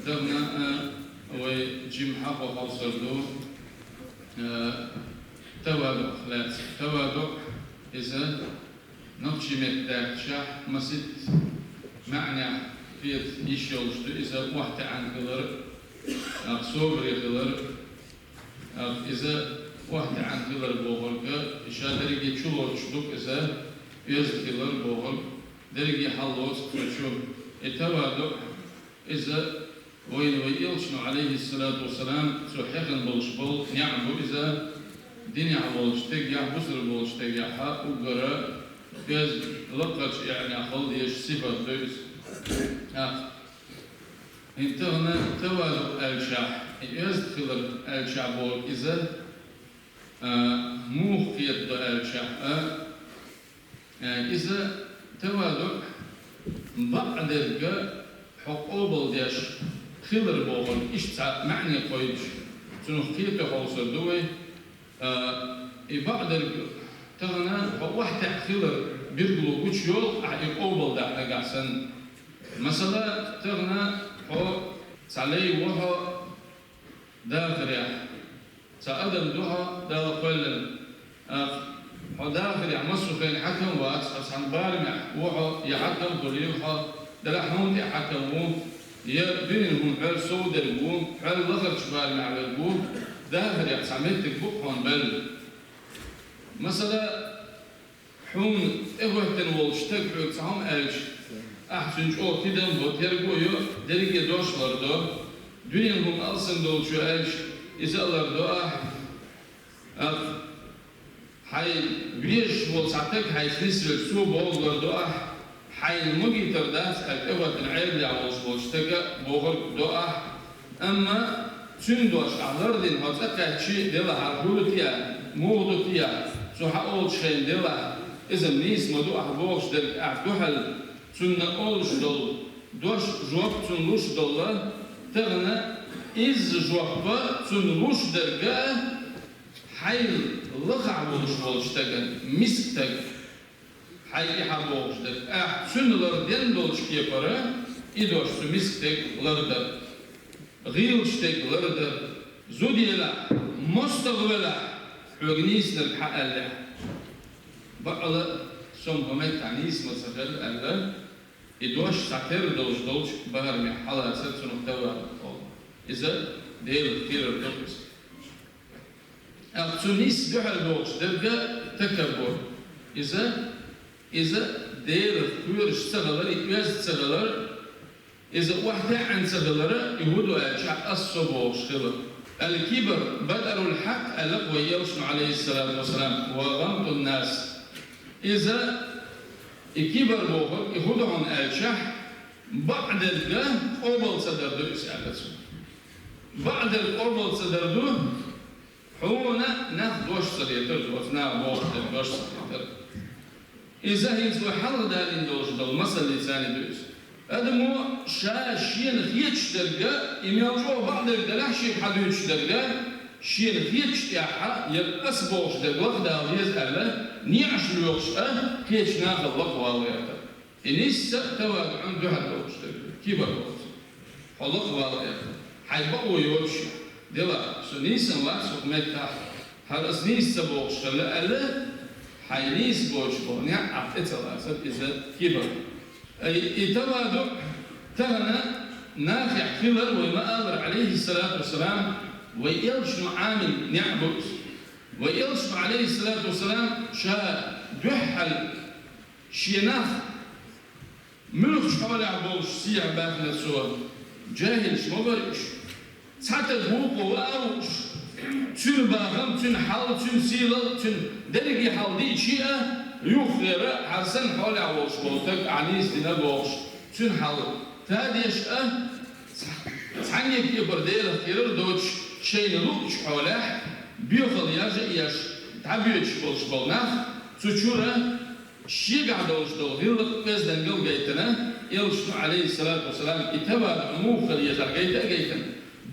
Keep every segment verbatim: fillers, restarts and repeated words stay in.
Тахан, э, вай жимма хьахо хьовсур ду, э, таваду лаьцна. Таваду иза нохчийн меттадаьхкача масийтта маьӀнехь кхета йиш йолуш ду иза охьатаьӀна хилар, а, собаре хилар, а, иза охьатаьӀна хилар бохург, и ша дерриге чулоцуш ду иза, оьзда хилар бохург, дерриге хьаллоцу цу чу. И таваду иза вайна вай элчано, Ӏалайхиссалату вассалам, цо хьехна болуш болу неӀ бу иза, динехь волчу стегехь, бусалба волчу стегехь уггар оьзда лакхарчу неӀнех хила дезаш сифат ду иза. ТӀаккха хӀинца тахана таваду аьлчахь, и оьзда хилар аьлчахь бохург иза, а, муха кхетадо аьлчахь а, Э, иза таваду бакъдерг хьо къобалдеш хилар бохург, иштта цхьа маьӀне кхоьллуш, цунах кхета хьовсур ду вай. Э, и бакъдерг тахана хьо охьатаьӀна хилар билгало гучуйолу ахь и къобалдахь нагахь санна. Масала, тахана хьо цхьа лай ву хьо дахарехь. Цхьа адам ду хьо Дала кхоьллина. Ахь хьо дахарехь массо а хенахь хьаькам вац, хьо цхьана барамехь ву хьо, я хьаькам хуьлийла хьо, делахь хьуна тӀе хьаькам ву, я дуьненан хӀума хьоьл совдерг ву, хьоьл лахарчу барамехь верг ву, дахарехь цхьа меттиг бу хьуна белла. Масала, Хьуна тӀехӀоьттина волчу стага хьоьга цхьа хӀума аьлча, ахь цуьнан чӀогӀа тидам бо, терго а йо, дерриге а дош лардо. Дуьненан хӀума алсам долчо аьлча, иза а лардо ахь. Ахь хьайн везаш волу цхьа стаг хьайца нисвелча, цо бохург лардо ахь. Хьайна магийтар дац аьлла тӀехӀоьттина Ӏедалехь волуш волчу стага бохург до ахь. Амма цуьнан дош ахь лардина хьо цӀа кхаьччи делахь, хӀара хӀун ду те, муха ду те, цо хьан олучу хенахь делахь, иза нийса ма ду ахь бохуш дерг ахь дуьхьал цунна олуш долу дош, жоп цунна луш долу, тахана изза жоп цунна луш дерг а хьайна лахахь волуш волчу стагана, миска стага. Хьайн и хьан бохуш дерг. Ахь цуьнан лардина долчу кепара и дош цу миска стеган лардар. ГӀийлачу стеган лардар. Зуда елахь, мостагӀа велахь, хьоьга нийсанарг хьан аьллехь. Бакъала, со хӀокху меттехь нийса ма ца хилла аьлла, и дош цхьатерра долуш долчу барамехь хьалацар цунах таваду олу. Иза Делах кхерар ду иза. Амма цу нийса дуьхьал догӀуш дерг а такаббур. Иза, иза Делах кхоьруш ца хилар, и оьзда ца хилар, иза охьатаьӀна ца хилар, и хӀун ду аьлча, ас со бохуш хилар. Ал-кибр батарул хьакъ аьлла вай элчано, Ӏалайхиссалату вассалам, ва гӀамтун нас. Иза, и кибр бохург, и хӀун ду хьуна аьлча, бакъдерг къобал ца дар ду иза аьлла цо. Бакъдерг къобал ца дар ду, Хьуна нах дош ца летар, оцу наха бохуш дерг дош ца летар. Иза хӀинца вай хьалха далийна долуш долу масаллица ду иза. Адамо ша шена хеташ дерг а, и мел чӀогӀа бакъдерг делахь шега хьадуьйцуш дерг а, шена хеташ тӀехь а, я ас бохуш дерг лахдала деза аьлла, неӀаш лоьхуш а, кхечу нахал лакхавала гӀерта. И нийсса а таваду Ӏуьнан дуьхьал долуш дерг, кибар долуш. Хьо лакхавала гӀерта. Хьайн бакъо йоцуш. Делахь, со нийсан вац хӀокху меттехь. ХӀара ас нийса ца бохуш хилла аьлла, хьайн нийса боцуш болу неӀ ахь тӀе ца лацар, иза кибар. Ай, и таваду тахана нахехь хилар вай ма аллара, Ӏалайхиссалату вассалам, вай элчано Ӏамийна неӀ бу иза. Вай элчано, Ӏалайхиссалату вассалам, ша дуьххьал Шен нах муьлххачу хьолехь болуш сехьа баьхна цо, жаьхӀилаш ма бара уьш. Цхьа стаг вукхо ваа а вууш, цуьнан бахам, цуьнан хьал, цуьнан сийлалла, цуьнан дерриге хьал диъча а, юххера а, хьан санна хьолехь волуш волу стаг ахь нийса дина бохуш, цуьнан хьал тадеш а, цхьа-, цхьанне кепара Делах кхерар доцуш, шайна луучу хьолехь, боьхалла еш а еш, дӀабоьдуш болуш болу нах, цу чуьра Шегахь долуш долу гӀиллакх-оьздангалла гайтина, элчано, Ӏалайхиссалату вассалам, и таваду муха хила езар гайта а гайтина,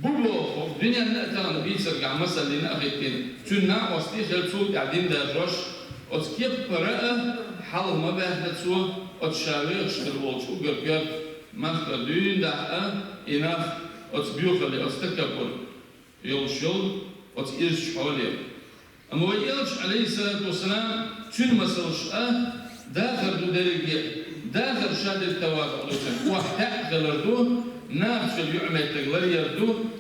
бу боху хӀокху дуьненна а тахана бийцаргахь масаллина а хӀиттина, цуьнан накъостий а хилла цул тӀаьхьа дин даржош, оцу кеппара а хьалха ма баьхна цо, оцу ша вехаш хир волчу уггар коьрта махкара дуьйна дахь а, и нах оцу боьхалле, оцу такаббур йолуш йолу оцу ирчачу хьоле. Амма вай Элча, Ӏалайхиссалату вассалам, цуьнан масалш а дахар ду дерриге, дахар ша дерг тавазуӀ ду цуьнан, охьатаьӀа хилар ду, нахаца юьхьметтиг ларъяр ду,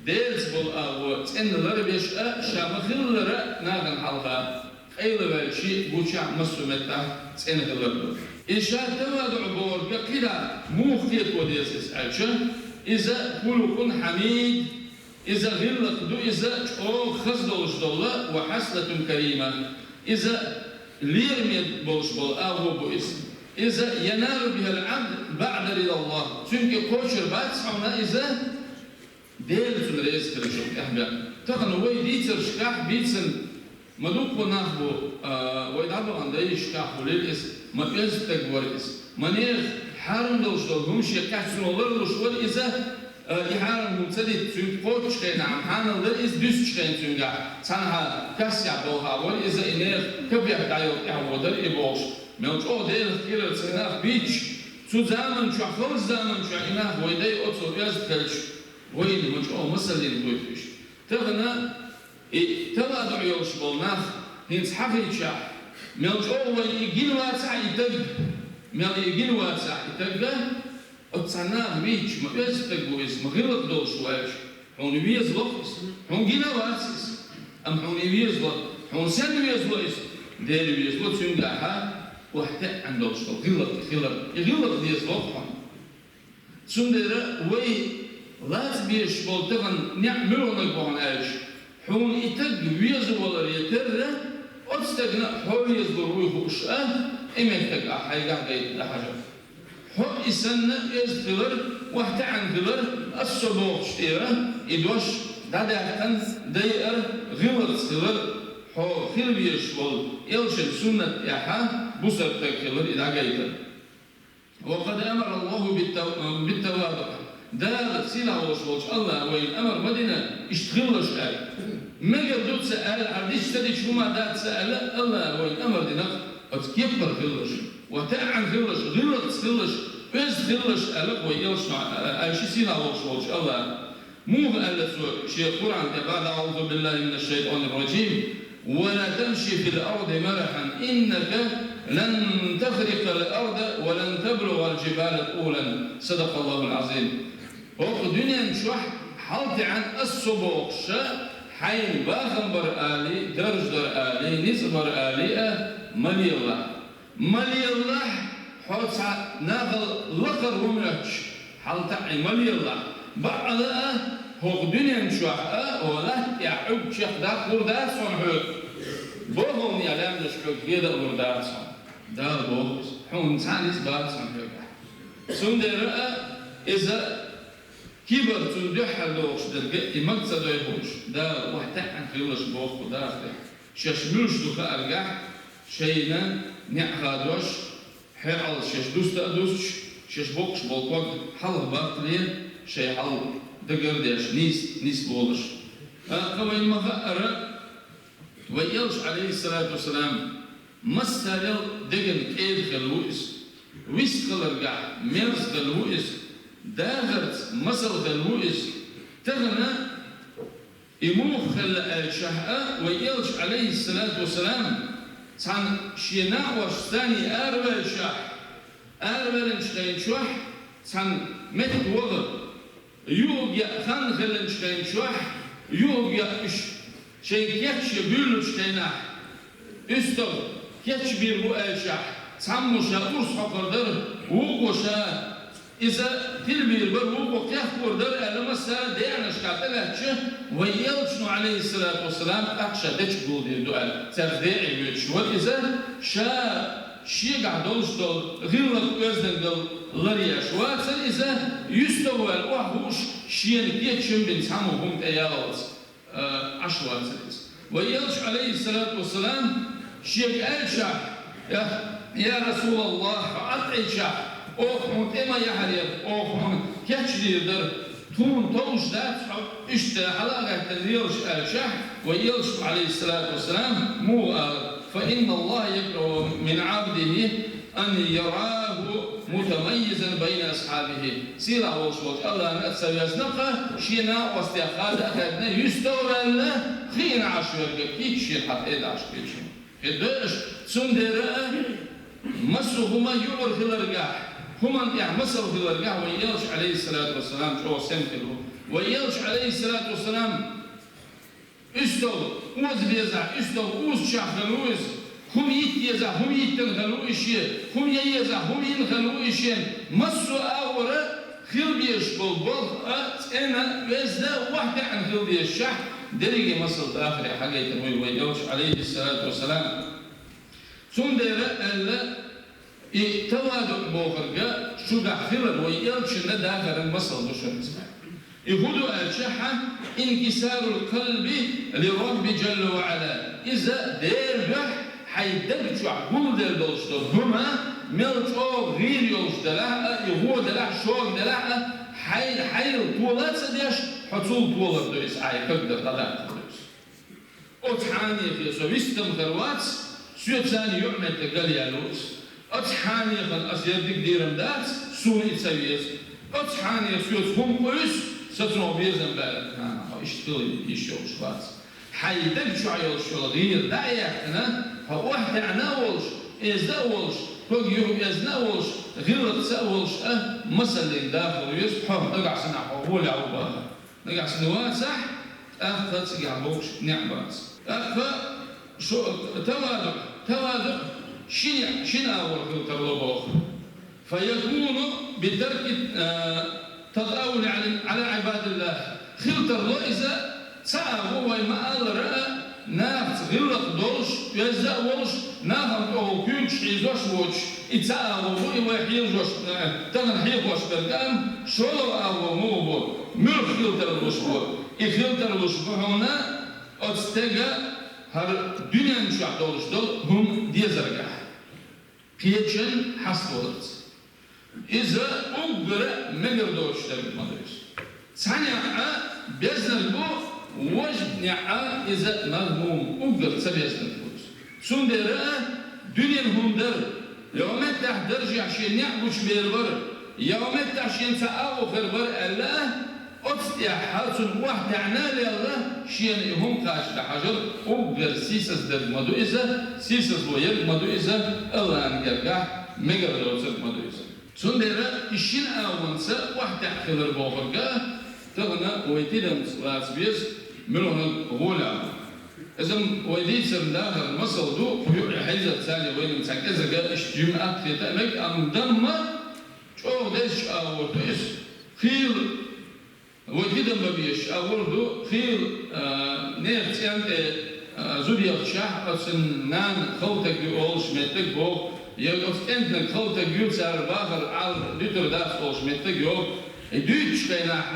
Делаца болу агӀо цӀена ларбеш а, ша ма-хиллара нахана хьалха къайлаваьлча гучахь массо а меттехь цӀена хилар ду. И ша тавазуӀ бохург кхидӀа муха кхето деза иза аьлча, иза хулукъун хьамид, иза гӀиллакх ду, иза чӀогӀа хаза долуш долу, ва хаслатун карима, иза лераме болуш болу агӀо бу иза. Иза яналу бихал Ӏабд баъда ридаллах. Цуьнга кхочур бац хьуна иза, Дела цунна реза хилчул тӀаьхьа бен. Тахана вай дийцаршкахь бийцина ма дуккха нах бу, а, вай дӀабахана дайшкахь хуьлийла иза, ма оьзда стаг вара иза, ма нехан хьарам долуш долу хӀума шен кхаьчна ларлуш вара иза, а, и хьарам хӀума ца дита, цуьнга кхоччуш хенахь хьанал дара иза, дуьстучу хенахь цуьнгахь цхьанхьа кассехь болхахь вара иза, и нехан капек дӀайолу тӀаьхьа водара и бохуш. Мел чӀогӀа Делах кхерар ца нах бийцча, цу заман чохь, халчу заман чохь и нах вай дай оцо оьзда хилча, вайна ма чӀогӀа масаллина хуьйту иштта. Тахана и тавазуӀ йолуш болу нах хӀинца хьахийчахь, мел чӀогӀа вайна и гина вацахь и таг, мел и гина вацахь и таг, оцу цхьа наха вийча, ма оьзда стаг ву иза, ма гӀиллакх долуш ву аьлча, хьуна везало иза, хьуна гина вац иза, амма хьуна и везало, хьуна сенна везало иза? Дела везало, цуьнгахьа охьатаьӀна долуш долу гӀиллакх хилар, и гӀиллакх дезало хьуна. Цундела вай лаца безаш болу тахана неӀ муьлханиг бу хьуна аьлча, хьуна и таг везаваларе терра, оцу стагана хьо везалур вуй хууш а, и меттиг ахь хьайгахь гайта дӀахьажа. Хьо и санна оьзда хилар, охьатаьӀна хилар, ас со бохучу тӀера и дош дӀадаьккхина дайар, гӀиллакхца хилар, хьо хила везаш волу элчан суннат тӀехьа бусалба стаг хилар и дӀагайтар. Ва къад амара Аллаху биттав-, биттаваду. Дала, сийлахь волуш волчу Аллаха вайна амар ма дина, иштта хилалаш аьлла. Мегар ду ца аьлла, хьан дича ца дича хӀума дац ца аьлла, Аллаха вайна амар дина, оцу кеппара хилалаш, ва таьӀна хилалаш, гӀиллакхца хилалаш, оьзда хилалаш аьлла вай элчано, а, аьлча сийлахь волуш волчу Аллаха. Муха аьлла цо шен Къуръан тӀе, баъда аъузу биллахи минаш шайтанир ражим, «Ва ла тамши фил арди марахьан, иннака лан тахрикъал арда ва лан таблугъал жибала тулан». Садакъаллахул азим. ХӀокху дуьнен чохь хьалтаьӀна ас со бохуша, хьайна бахам бар али, дарж дар али, ницкъ бар али а ма лелахь. Ма лелахь, хьо цхьа нахал лакхара хӀума оьттуш, хьалтаьӀна ма лелахь. Бакъала а, хӀокху дуьнен чохь а, хӀокху латта тӀехь хьоьга чекхдаккха лур дац хьуна хьоьга. Бохалне лаьмнаш хьоьга хеда а лур дац хьуна. Дала боху иза. Хьуна цхьа ницкъ бац хьуна хьоьгахь. Цундела а, иза кибар цунна дуьххьара догӀуш дерг, и мага ца дойхуш, Дала охьатаьӀна хилалаш боху Дала тӀе. Шаьш муьлш ду хааргахь, шайна неӀ хадош, хьекъал шаьш дуста а дустуш, шаьш боккхуш болу ког хьалха баккхале, шайн хьал дагар а деш, нийса нисболуш. ТӀаккха вайна ма-хаъара, вай элча, Ӏалайхиссалату вассалам, массарел деган кӀеда хилла ву иза, вистхиларгахь мерза хилла ву иза, дахарца масал хилла ву иза. Тахана и муха хилла аьлчахь а, вай элча, Ӏалайхиссалату вассалам, цхьана шен накъосташца цхьаьний араваьлчахь, араваьллачу хенчохь цхьана метта ваха, юург яа хан хиланчу хенчохь, юург яа уьш шайн кечъян буьйлучу хенахь, уьстагӀ кечбийр бу аьлчахь, цхьаммо ша урс хьокхур дара, вукхо ша иза тилбийр бара, вукхо кхехкор дара аьлла, массара а деанашкахь тӀелаьцча, вай элчано, Ӏалайхиссалату вассалам, тӀаккха ша дечиг гулдийр ду аьлла, цаьрца деа воьдуш вара иза, ша шегахь долуш долу гӀиллакх-оьздангалла ларъеш вацара иза, юьстахваьлла охьахууш, шена кечам бина цхьаммо хӀума тӀеяллалц, а, Ӏаш вацара иза. Вай элча, Ӏалайхиссалату вассалам, шега аьлчахь: «Я, я Расулаллах, хьо Ӏадъайчахь, оха хьуна тӀе ма яхьарера, оха хьуна кечдийр дара». Тхуна товш дац хьо, иштта хьала а гӀаьттина лелаш аьлчахь, вай элчано, Ӏалайхиссалату вассалам, муха ала: «Фа инна Аллаха якраху мин Ӏабдихи ан яраху متميزا بين أصحابه. Сийлахь волуш волчу АллахӀна а ца везна-кх, шен накъостех хадда а хаьдда, юьстах а ваьлла, кхиъна Ӏаш верг кийча шена хьалха эда Ӏаш кийча. Хи доьш, цундела а массо а хӀума юкъара хиларгахь, хӀуманна тӀехь масал хиларгахь вай Элча, Ӏалайхиссалату вассалам, чӀогӀа сема хир ву. Вай Элча, Ӏалайхиссалату вассалам, уьстагӀ оза безахь, уьстагӀ узучех хир ву иза, хӀума йитта езахь, хӀума йиттина хир ву и шен, хӀума ян езахь, хӀума йина хир ву и шен, массо а агӀора хила безаш болу болх а, цӀена а, оьзда а, охьатаьӀна хила дезачохь, дерриге масал дахаре хьагайтина вуй вай Элча, Ӏалайхиссалату вассалам. Цундела аьлла, и таваду бохург шуьгахь хилар вай Элчанна дахаран масал ду шуна иза. И хӀун ду аьлча, хьан инкисарул калби ли Рабби Джалла ва Ӏала. Иза Делан дуьхьа хьайн даг чохь гулделла долуш долу хӀума, мел чӀогӀа гӀийр йолуш делахь а, и гӀо делахь, шога делахь а, хьайна хьайла тола а ца деш, хьо цул толар ду иза, хьайн кагдар дӀадаккхар ду иза. Оцу хьанехе со вистам хир вац, соьца царна юкъаметтиг гал яьлла ву иза. Оцу хьанехана аса ерриг дийрам дац, суна и ца веза. Оцу хьанех соьца хӀума къуьйсу, сан цунах безам баьлла. А, хьо иштта хила йиш йолуш вац. Хьайн даг чохь йолуш йолу гӀийра дӀа а яьккхина, хьо охьатаьӀна а волуш, эзда а волуш, ког юха эзна а волуш, гӀиллакхца а волуш а, масаллин дахар веза, хьо нагахь санна хьо гӀолехь ву бахар. Нагахь санна вацахь, тӀаккха цигахь бохуш неӀ бац. ТӀаккха шо, таваду, таваду шина, шина агӀор хила тарло боху. Фаякуну битарки, а, татауль Ӏала, Ӏала Ӏибадиллахь. Хила тарло иза ца агӀо вай ма-аллара а, нахаца гӀиллакх долуш, оьзда а волуш, нахана тӀехула куьйгаш хьийзош а воцуш, и ца агӀо бу, и вай хьийзош, э, тахана хьехош берг а, шолгӀа агӀо муха бу, муьлх хила тарлуш бу. И хила тарлуш бу хьуна оцу стеган хӀара дуьнен чохь долуш долу хӀума дезаргахь, кхечан хьаставаларца. Иза уггара мегар доцуш дерг ма ду иза. Цхьа неӀ а безнарг бу, важа неӀ а иза мазмум уггар ца безнарг бу иза. Цундела а дуьненан хӀума дар, я меттахь даржехь шен неӀ гучубер бара, я меттахь шен цхьа агӀо хир бара аьлла а, оцу тӀехь хьал цунна охьатаьӀна а лелла, шена и хӀума кхача хьажар уггар сийсаз дерг ма ду иза, сийсазло ерг ма ду иза, АллахӀан гергахь мегар доцург ма ду иза. Цундела и шина агӀонца охьатаьӀна хилар бохург а, тахана вай тидамца лаца беза, муьлханиг гӀолехь. Иза-м вай дийцарна дахаран масал ду, кху юкъе хьийзар царна вайна цхьа кӀезига иштта жимма атта хета а мега, амма дамма чӀогӀа дезачу агӀор ду иза. Хийла вай тидам бан безачу агӀор ду, хийла, а, нехан цӀен тӀе, а, зуда яхчахь, оцу нана хала стаг ю олуш меттиг боху, я оцу кӀентаниг хала стаг ю, цара бахар Ӏалашо дуьтур дац олуш меттиг йоху. И дуьйцучу хенахь,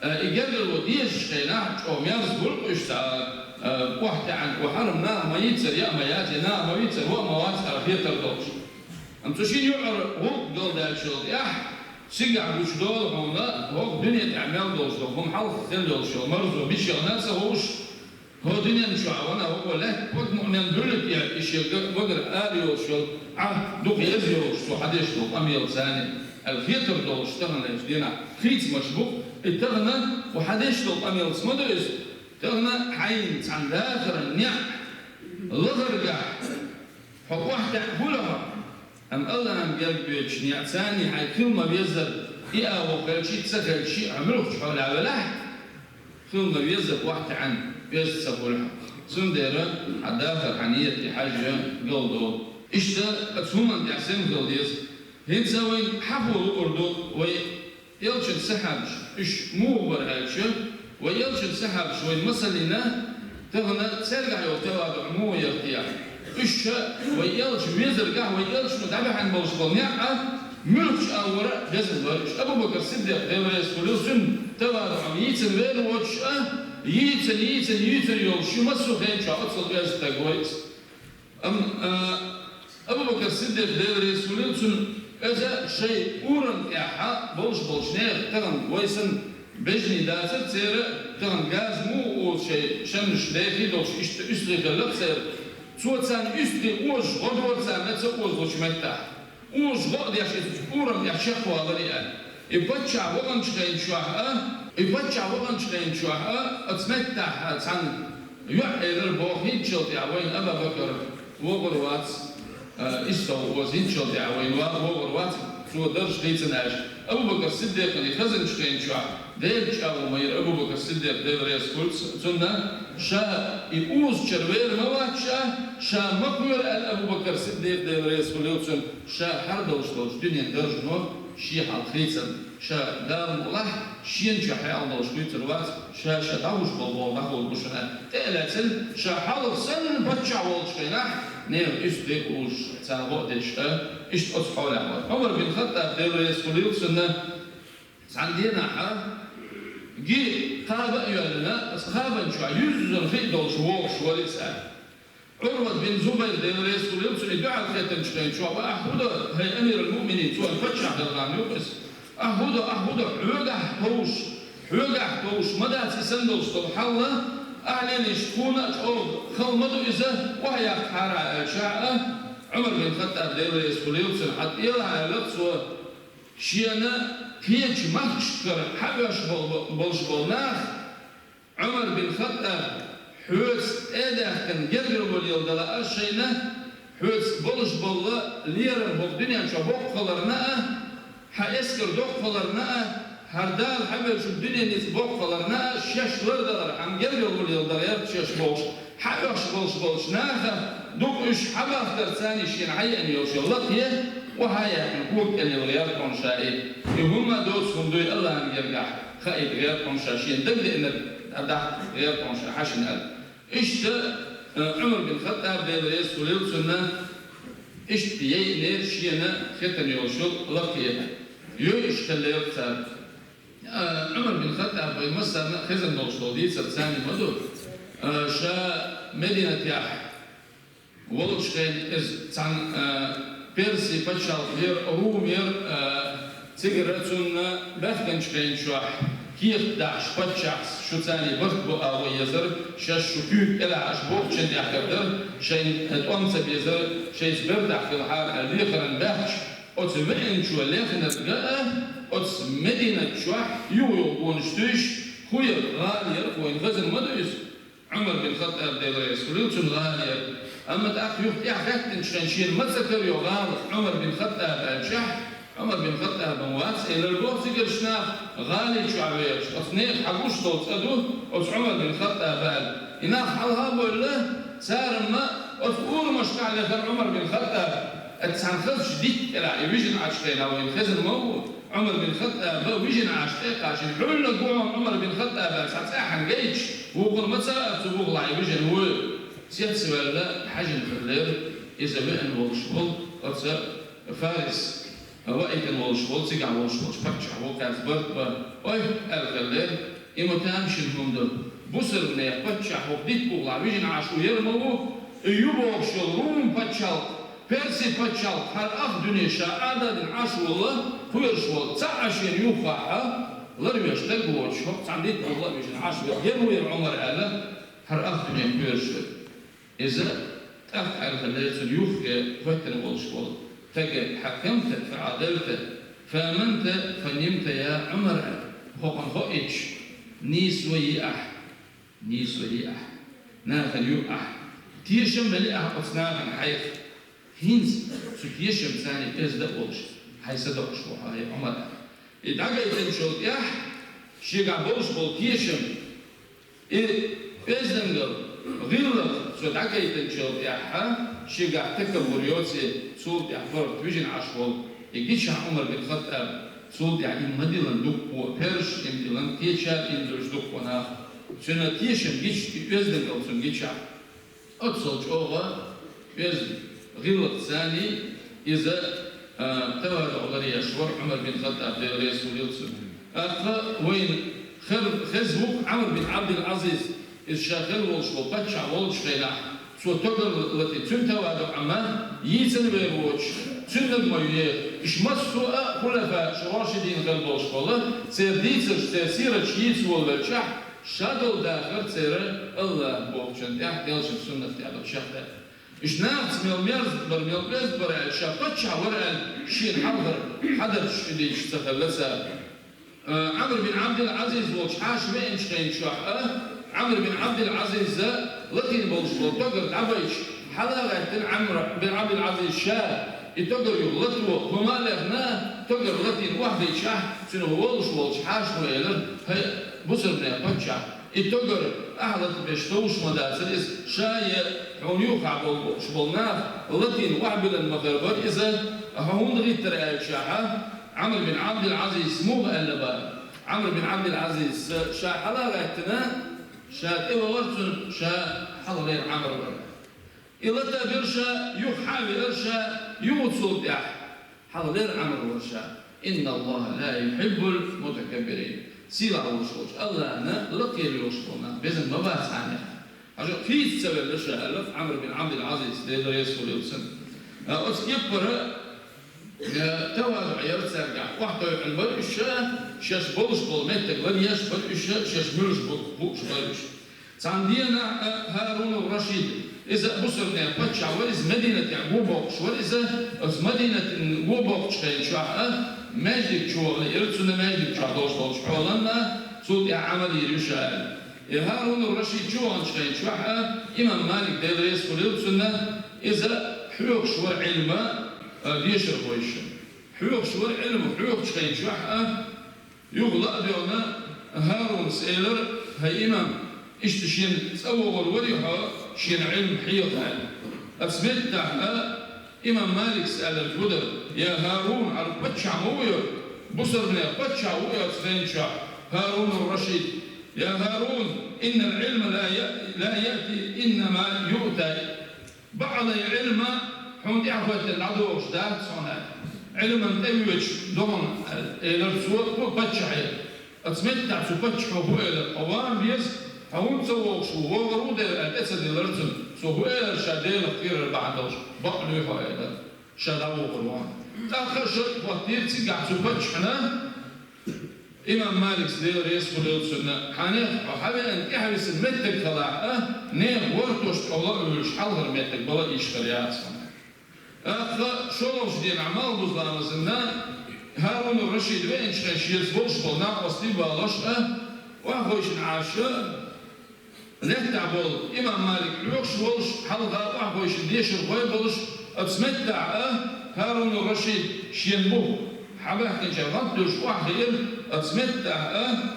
а, и гергарло дезачу хенахь, чӀогӀа мерза гур уьш цхьа, а, охьатаьӀна, охьарам наха ма йийцара, яа ма яц, я наха ма вийцара, ваа ма вац, ара хетар долуш. Амма цу шина юкъара гӀуллакх галдаьллачул тӀаьхьа, цигахь гучудолу хьуна, хӀокху дуьне тӀехь мел долуш долу хӀума хьалха хилла йолуш йолу марзо мичахь а ца хууш, хӀокху дуьнен чохь ван а, хӀокху лаьтта паг муъмин буьллу те и шен вагар ара йолуш йолу, Ӏа, дукха еза йолуш цо хьадеш долу къамелаца, аьлла хетар долуш тахана лерчу дийнахь хийцамаш бу, и тахана кху хьадеш долу къамелаца ма ду иза, тахана хьайна цхьана дахаран неӀ лахаргахь, хьо охьатаьӀна хуьлу хьо, амма АллахӀан герга доьдучу неӀ царний хьайн хила ма-веззара, и агӀо хилчий, ца хилчий, хьо муьлххачу хьолехь велахь, хила ма-веззара охьатаьӀна, оьзда ца хуьлу хьо. Цундела хьан дахар, хьан нийят тӀе хьаьжжа, галдолу. Иштта оцу хӀуманна тӀехь сема хила деза. ХӀинца вайна хьахо луъур ду, вай Элчан сахьабаш, уьш муха бара аьлча, вай Элчан сахьабаш вайна масална, тахана цаьргахь йолу таваду муха яра те? Уьш ша вай Элча везаргахь, вай Элчано дӀабаьхьна болуш болу неӀ а муьлххачу агӀора безам бара уьш. Абу-Бакр Сиддикъ, Дела реза хуьлийла цунна, таваду йийцина вер воцуш а, йийцина, йийцина, йийцина йолуш ю массо а хенчохь оццул оьзда стаг вай иза. Амма, а, Абу-Бакр Сиддикъ, Дела реза хуьлийла цунна, иза шайн урам тӀехь болуш болчу нехан тахана вай санна бежний дацара церан, тахана газа муха оза шайн шаннаш дехий долуш, иштта уьстагӀий хилла церан. Цо царна уьстагӀий озуш гӀо дора царна ца озалучу меттехь. Уза гӀо а деш, иза урам тӀехь чекхвалар а. И паччахь ваханчу хенчохь а, и паччахь ваханчу хенчохь а, оцу меттехь цхьана йоӀ элира боху, хӀинцачул тӀаьхьа вайна Аба Бакар вогӀур вац, а, иссалгӀа оза, хӀинцачул тӀаьхьа вайна ва-, вогӀур вац, цо дарж хийцина аьлча. Абу Бакар Сиддикъана и хезначу хенчохь, Делан чӀагӀо ма йира Абу Бакар Сиддикъ, Дела реза хуьлда цунна, ша и узачуьра вер ма вац ша, ша ма кхоьру аьлла Абу Бакар Сиддикъ, Дела реза хуьлийла цунна, ша хьардолуш долчу дуьненан даржано шен хьалха хийцина, ша Дала мукъалахь, шена чохь хьекъал долуш хуьйцур вац, ша, ша дӀахьуш болу боху дӀахьур бу шуна. ТӀе а лаьцна, ша хьалха санна паччахь волчу хенахь, нехан уьстагӀий а узуш, царна гӀо а деш, а, иштта оцу хьолехь вара. Ӏумар бин Хаттаб, Дела реза хуьлийла цунна, цхьана дийнахь а ги кхаба а йоьллина, оцу кхабан чохь юьззина хи а долуш вогӀуш вара иза. Ӏурват бин Зубайр, Дела реза хуьлийла цунна, и дуьхьал хетанчу хенчохь: «Ва ахь хӀун до, хӀай амирал-муъминин?» — цо паччахь хилла хан юкъа иза. «Ахь хӀун до, ахь хӀун до, хьоьгахь товш, хьоьгахь товш ма дац и санна долуш долу хьал, ахь лелийча тхуна а чӀогӀа хала ма ду иза, охьаяккхахьара», — аьлча а, Ӏумар бин Хаттаб, Дела реза хуьлийла цунна, хьан тӀелахь аьлла цо, шена кхечу махкашкара хьаоьшуш бол-, болуш болу нах: «Ӏумар бин Хаттаб, хьоьца тӀе а даьхкина гергара валийла дан лаьара шайна, хьоьца болуш болу лерам хӀокху дуьнен чохь боккха хиларна а, хьан эскар доккха хиларна а, хӀара Дала хьабевллачу дуьнен ницкъ боккха хиларна а, шаьш лардалархьама гергара валийла дан лаьара шаьш», — бохуш, хьаоьшуш болуш болчу наха, дукха уьш хьабахтарца царний шена хьаеана йолуш йолу лакхе, охьа а яьккхина, кога кӀелйина гӀерта хьуна ша и. И хӀумма доцу хӀума дуй Аллахьан гергахь, хаийта гӀерта хьуна ша, шена дагадеанарг дӀадахьа гӀерта хьуна ша хьаьшна аьлла. Иштта, э, Ӏумар бин Хаттаб, Дела реза хуьлийла цунна, иштта яйъинера шена хетарна йолуш йолу лакхе. Йойуш хиллера цара. А, Ӏумар бин Хаттаб вайн массарна а хезна долуш долу дийцар царна ма ду. А, ша Мединатехь волчу хенахь иза цхьана, а, Перси пачхьалкхера, Румера, а, цигара цунна баьхкинчу хенахь чохь кехат дахьаш паччахьас шу царний барт бу агӀо езара, шаьш шу куьйга кӀелахьаш бохучун тӀехь хир дара, шайна, а, тӀом ца безара, шайца бертахь хилахьара аьлла, лехаран баьхкича, оцу веанчо лехнарг а, оцу Мединат чохь юха-юха гонаш туьйсуш, хӀун яра, гӀала яра, вайна хезна ма ду иза. Ӏумар бин Хаттаб, Дела реза хуьлийла цунна, гӀала яра. Амма тӀаккха юха тӀаьхьахаьттинчу хенахь шена ма ца карайо гӀала Ӏумар бин Хаттаб аьлчахь, Ӏумар бин Хаттабан вац, элира боху цигарчу наха, гӀали чохь вехаш, оцу нехан хьан гуш долу цӀа ду оцу Ӏумар бин Хаттаба аьлла. И нах хьалха а бевлла, цара ма оцу урамашкахь лехара Ӏумар бин Хаттаб, оцу цхьана хазачу дитта кӀелахь и вижина Ӏачу хенахь, вайна хезна ма ву, Ӏумар бин Хаттаба вижина Ӏаш тӀе а кхачийна, хьуьлланиг ву хьуна Ӏумар бин Хаттаб аьлла цхьа цӀе хьаьнга гайташ, вукхара ма ца аьлла цу бухахь и вижина ву. Цец а ваьлла, хьаьжна хиллера иза веана волуш волу оцу Фарис, ваийтина волуш волу, цигахь волуш волчу паччахь ву, кхаьрца барт бан. «Ой, — аьлла хиллера, — и ма тамашийна хӀума ду. Бусалба нехан паччахь хӀокху дитта бухахь вижина Ӏаш ву яра ма ву, и ю бохуш йолу Рум пачхьалкх, Перси пачхьалкх, хӀара ах дуьне ша Ӏададина Ӏаш волу, кхоьруш волу, цхьа а шена юххехь ларвеш стаг воцуш, хӀокху цхьана дитта бухахь вижина Ӏаш верг яра ву яра Ӏумар», — аьлла, хӀара ах дуьне кхоьруш верг. Иза тӀаккха аьлла хиллера цунна юххе хӀоьттина волуш волу стага: «حكمت فعدلت، فآمنت فنمت يا عمر», — аьлла. Хьо-, хьо-, хоуьйтуш, нийсо йи ахь, нийсо йи ахь, нахана ю ахь, тешам бели ахь оцу нахана хьайх. ХӀинца цу тешамца оьзда а волуш, хьайн са доккхуш ву хьо, хӀай Ӏумар, аьлла. И дӀагайтинчул тӀаьхьа шегахь болуш болу тешам, и оьздангалла, гӀиллакх цо дӀагайтинчул тӀаьхьа, шегахь такаббур йоций, цул тӀаьхьа хӀорш вижина Ӏаш волу и гича Ӏумар бин Хаттаб, цул тӀаьхьа и ма диллина дуккха а персаш, и ма диллина кхечара, и ма диллина дуккха а нах. Цуьнан тешам гича, и оьздангалла цунна гича. Оццул чӀогӀа оьзда гӀиллакхца иза, а, таваду ларъеш вара Ӏумар бин Хаттаб, Дела реза хуьлийла цунна. ТӀаккха вайна хер-, хезна ву Ӏамр бин Ӏабдул-Ӏазиз, иза ша хилла волуш волу паччахь волчу хенахь, цо тӀогар латийна, цуьнан таваду ма йийцина вер воцуш, цуьнниг ма йоьху. Уьш массо а хулафа аш-рашидин хилла болуш болу, церан дийцарш, церан сираташ йийца волавелчахь, ша долу дахар церан Аллах бохучун тӀехь, делшан суннат тӀехь долу шех даьхар. Иштта нахаца мел мерза бар, мел оьзда бар аьлча, ша паччахь вар аьлла, шена хьалхара хьадарчаш чу дийцаш ца хилла цара. Э, Ӏамр бин Ӏабдул-Ӏазиз волчу хьаша веанчу хенчохь а, Ӏамр бин Ӏабдул-Ӏазиза латийна болуш болу тогар дӀабайча, хьала а гӀаьттина Ӏамр бин Ӏабдул-Ӏазиз ша, и тогар юха лато, хӀума а лехна, тогар латийна охьадайчахь, цуьнан волуш волчу хьашано элира: «ХӀай, бусалбанийн паччахь, и тогар ахьа латабеш совш ма дацара иза, ша я хьуна юххехь болу бохуш болу нах латийна охьабиллина ма хир бара иза, хьо хӀунда гӀиттара?» аьлчахьа, Ӏамр бин Ӏабдул-Ӏазиза муха аьлла бара? Ӏамр бин Ӏабдул-Ӏазиза ша хьала а гӀаьттина, ша тӀевахара цунна, ша хьалхалера Ӏамр вара. И лата а бира ша, юха хьа а веара ша, юха цул тӀаьхьа хьалхалера Ӏамр вара ша. «Инна Аллаха ла юхьиббул мутакаббирин». Сийлахь волуш волчу Аллахьна лакхе лоьхуш болу нах безам ма бац царна. Хьажа, хийца ца велла ша, аьлла Ӏамр бин Ӏабдул-Ӏазиз, Дела реза хуьлийла цунна. А, оцу кеппара, э, тавазуӀ яра цаьргахь. Охьатойхина бара уьш ша, шаьш болуш болу меттиг лар еш бара уьш ша, шаьш муьлш бу-, бууш бара уьш. Цхьана дийнахь а ХӀарун ар-Рашид, иза бусалбанийн паччахь вара, иза Мадинатехь го боккхуш вара иза, оцу Мадинатехь го боккхучу хенчохь а, маьждиг чу вахана, ира цунна маьждиг чохь долуш долчу хьоланна, цул тӀаьхьа Ӏамал йийр ю ша аьлла. И ХӀарун ар-Рашид чу ваханчу хенчохь а, имам Малик, Дела реза хуьлийла цунна, иза хьоьхуш вара Ӏилма, а, дешархойша. Хьоьхуш вара Ӏилма, хьоьхучу хенчохь а, юха ла а доьгӀна, ХӀарунас элира: «ХӀай имам, иштта шена цӀа вогӀур варий хьо, шена Ӏилма хьеха?» аьлла. Оцу меттехь а имам Маликас аьлларг хӀун дара: «Я ХӀарун, хьо паччахь ма ву, бусалбанийн паччахь ву оцу хенчохь ХӀарун ар-Рашид. Я ХӀарун, иннал Ӏилма ла я-, ла яъти, иннама юъта». «БаӀалай Ӏилма хьуна тӀаьхьахӀоьттина дӀадогӀуш дац хьуна. Ӏилман тӀе воьдуш ду хьуна», — элира цо, цу паччахье. Оцу меттехь цу паччахьо хӀун элира: «Хьо ван беза, хьо хӀунда ца вогӀуш ву, вогӀур ву дела», — аьлла, тӀе ца диллира цунна. Цо хӀун элира ша Делах кхерар бахьана долуш: «Бакъ луьй хьо», — элира. Ша дӀавогӀур ван. ТӀаккха а шарт хӀоттийра цигахь цу паччахьна, Имам Маликас, Дела реза хуьлийла цунна: «Хьанех, хьо хьавеана тӀаьхьависина меттиг хилахь а, нехан вартош тӀехула а вуьйлуш, хьалхара меттиг бала йиш хир яц хьуна». ТӀаккха шолгӀачу дийнахь малх буза ламазна ХӀарун ар-Рашид веанчу хенахь шеца болуш болу накъостий а балош а, охьахевшина Ӏаш а, лаьттахь болу имам Малик хьоьхуш волуш, хьалха охьахевшина дешархой а болуш, оцу меттехь а ХӀарун ар-Рашид шен бух хьабаьхкинчара гӀант дуьллуш охьахиира, оцу меттехь а,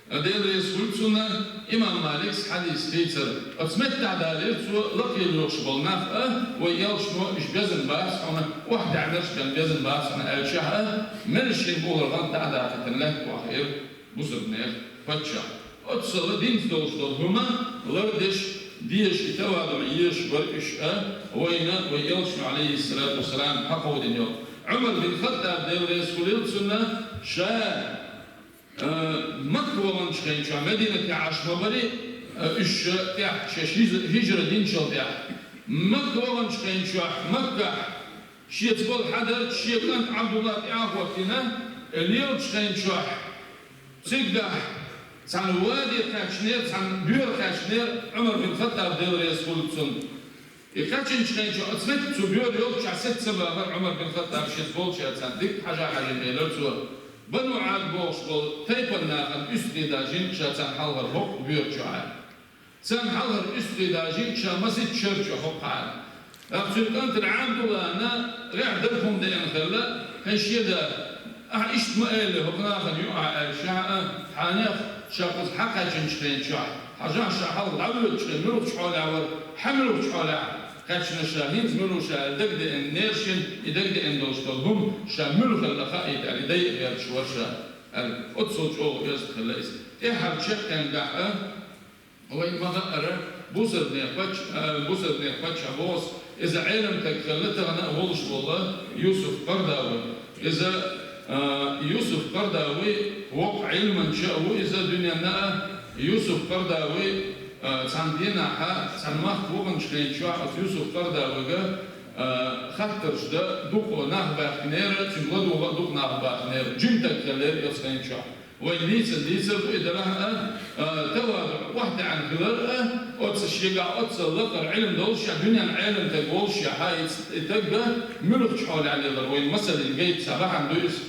Дела реза хуьлда цунна, имам Маликас хьадис хийцира. Оцу меттехь далийра цо лакхе лоьхуш болу нах а, вай элчано: «Уьш безам бац хьуна, охьадаьхьнарш бен безам бац хьуна», — аьллачахь а, мелла шен бухара гӀант дӀа а даккхийтина, лаьтта охьахиира бусалбанех паччахь. Оццул динца долуш долу хӀума лардеш, дезаш, и тавазуӀ езаш бара уьш а, вайна вай элчано, Ӏалайхиссалату вассалам, хьакховдийна йолу. Ӏумар бин Хаттаб, Дела реза хуьлийла цунна, ша, а, Макка ваханчу хенчохь, Мадинате Ӏаш ма барий, а, уьш тӀехь, шаьш хӀижра, хӀижра динчул тӀехь. Макка ваханчу хенчохь, Маккахь шеца болу хьадарча, шен кӀант Ӏабдулла тӀе а хӀоттийна, лелачу хенчохь, цигахь цхьана ваде кхаьчнера, цхьана боьра кхаьчнера Ӏумар бин Хаттаб, Дела реза хуьлда цунна. И кхаьчначу хенчохь оцу метта цу боьра йолччохь сецца бахара Ӏумар бин Хаттаб шеца болчара царна дика хьажа-хьажийна элира цо: «Бану Ӏад бохуш болу тайпана нахана уьстагӀий дан жимча царна хьалхара хӀокху боьра чу Ӏа». Царна хьалхара уьстагӀий дан жимча маситта шарчу хӀокху Ӏа. ТӀаккха цуьнан кӀантана Ӏабдуллана гӀехь дара хӀума деана хилла, хӀай шен да, ахьа иштта ма элли хӀокху нахана юкъахь аьлла, ша а, хьанех, ша кхуза хьакхаьчначу хенчохь, хьажахь ша хьалха дӀавоьдучу хенахь муьлхачу хьолехь вара, хьан муьлхачу хьолехь кхаьчна ша, хӀинца муьлха ша аьлла дагадеана нера шена, и дагадеана долуш долу хӀума ша муьлха хилла хаийта аьлла, и дайа гӀерташ вара ша аьлла. Оццул чӀогӀа оьзда хилла иза. ТӀаьххьара чаккхенгахь а, вайн ма-хаъара, бусалбанех пач-, а, бусалбанех паччахь боху, иза Ӏеламстаг хилла тахана а волуш волу Юсуф Къардавий. Иза, а, Юсуф Къардавий воккха Ӏилманча а ву иза дуьненна а. Юсуф Къардавий, а, цхьана дийнахьа, цхьана махка ваханчу хенчохь оцу Юсуф Къардавига, а, хаттарш дан дукха нах баьхкинера, цуьнга ладогӀа а дукха нах баьхкинера. Жимстаг хилла иза оцу хенчохь. Вайн дийцар, дийцар ду и делахь а, а, таваду, охьатаьӀна хилар а, оцу шегахь оццул лакхара Ӏилма долуш а, дуьненан Ӏеламстаг волуш а, хьа и ц-, и таг а муьлхачу хьолехь лелар, вайн масална гайта цхьа бахьана ду иза.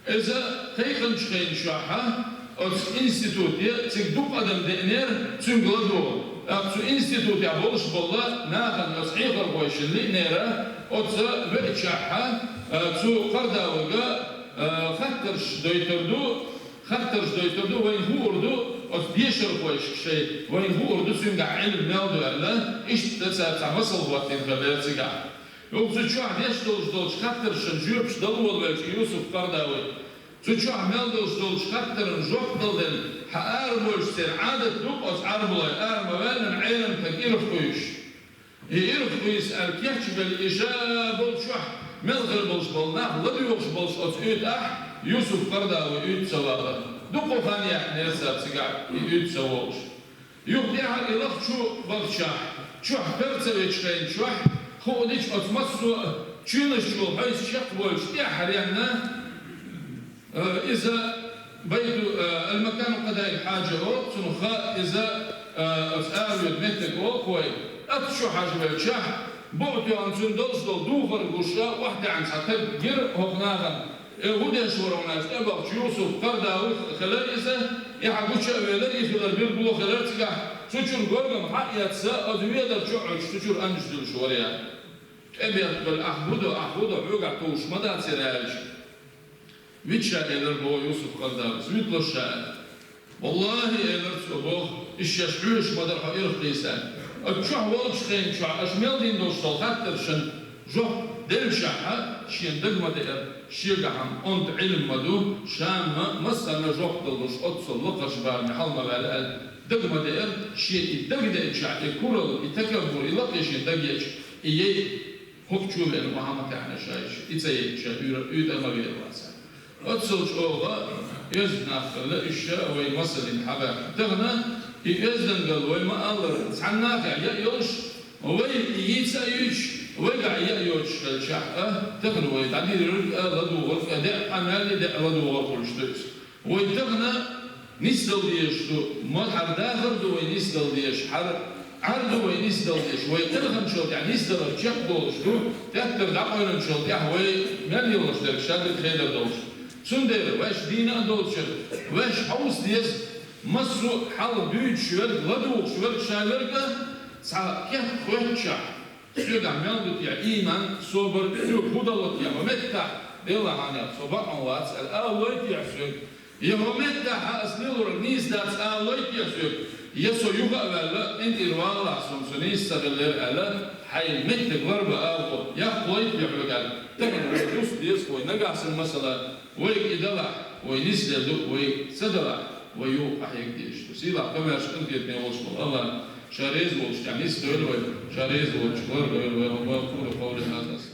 Иза кхайкхинчу хенан чохь а оцу институте цига дукха адам деънера, цуьнга ладогӀа. ТӀаккха цу институтехь болуш болу нахана оцу хьехархойшна лиънера, оцу веачахь а, а, цу Къардавига, а, хаттарш дойтур ду, хаттарш дойтур ду, вайна хуур ду, оцу дешархойшка шайн, вайна хуур ду, цуьнгахь Ӏилма мел ду аьлла, иштта цара цхьа масал хӀоттийна хилла цигахь. Юха цу чохь деш долуш долчу хаттаршна жоьпаш дала волавелча Юсуп Къардави, цу чохь мел долуш долчу хаттарна жоп дала делла, хьан арабойшцеран Ӏадат ду оцу Ӏарбойн, ара ма ваьллина Ӏеламстаг ирахкхуьйсуш. И ирахкхуьйсу аьлла кечбелла, и ша болчохь мел хир болуш болу нах ладоьгӀуш болуш оцу уьйтӀахь Юсуп Къардави уьйтӀа ца вала. Дукха хан яьккхинера цара цигахь и уьйтӀа ца вогӀуш. Юха тӀаьхьа и лахчу бахчахь, чохь кара ца вечу хенан чохь, хууш дича оцу массо а чуьнаш чуьра хьовса чекхбойлуш тӀаьххьара яьнна, э, иза байту, э, ал-макану къадаил хьаджа олу, цунах хаьа иза, э, оцу аравоьду меттиг олу вай. Оцу чу хьажа велчахь, букъ тоьхна цуьнан долуш долу духар гуш а, охьатаьӀна цхьа таг гира хӀокху нахана. Э, хӀун деш вара хьуна аьлча, тӀебахча Юсуп Къардави хилар иза, и хьан гуча а велар, и хилар билгало хилар цигахь, цу чуьра горгам хьа а эцна, оцу ведар чу а Ӏуьттуш, цу чуьра аннаш дуьллуш вара и. ТӀебеттабелла, ахь хӀун до, ахь хӀун до, хьоьгахь товш ма дац хӀара аьлча. Витча элира боху Юсуп Къардавис, вуьтуш ша аьлла. Валлахи, элира цо боху, иштта шаьш хьоьжуш ма дара хьо ирхкхийса. Оцу чохь волчу хенан чохь аша мел дина долуш долу хаттаршна жоп деллачохь а шена дага ма деара, шегахь-м онда Ӏилма ма ду, ша-м массарна жоп далуш оццул лакхарчу барамехь хьала ма ваьлла аьлла, дага ма деара, шена и дага деъчахь, и куралла, и такаббур, и лакхе шена дага еъча, и яй хӀокху чу веана ма хьа ма таьӀна ша иштта, и ца яйча ша уьйр-, уьйтӀа ма вер вацара. Оццул чӀогӀа оьзда нах хилла уьш ша вай масална хьабаьхна. Тахана и оьздангалла вай ма-аллара, цхьана нахехь яа йолуш, вай йийца а юьйцуш, вайгахь яа йоцуш хилчахь а, тахана вай дӀадийрарг а, ладугӀург а, деа къамел а, деа ладугӀар хуьлуш ду иза. Вай тахана нисдала дезаш ду, ма хӀара дахар ду вай нисдала дезаш, хӀара Ӏар ду вай нисдала дезаш, вай кхелханчул тӀехь нисдалар чекхдолуш ду, теттара дӀакъевлинчул тӀехь вай мел йолуш дерг ша дерг хедар долуш. Цундела ваьш дийна а долчуьра, ваьш хьовса деза, массо а хьалха дуьйцуш верг, ладугӀуш верг ша верг а, цхьа кехат хоьттучохь, соьгахь мел ду те ийман, собар, соьга хӀун дало те хӀокху меттехь, Делахь, со бакъ ма вац аьлла, ала лой те соьга? Я хӀокху меттехь ас лелорг нийса дац ала лой те соьга? Я со юха а ваьлла, къинтӀера валахь, суна со нийса ца хиллера аьлла, хьайн меттиг ларба агӀо, яккха лой те хьоьга аьлла? Тахана вай дуста деза вай, нагахь санна масала, вайга и далахь, вай нисделла ду, вайга ца далахь, вай юха къахьега дезаш ду. Сийлахь, комаьрша, къинхетаме волуш волу АллахӀ ша реза волчу тӀехь нисдойла вай, ша реза волчух лардойла вай. وأقول قولي هذا أستغفر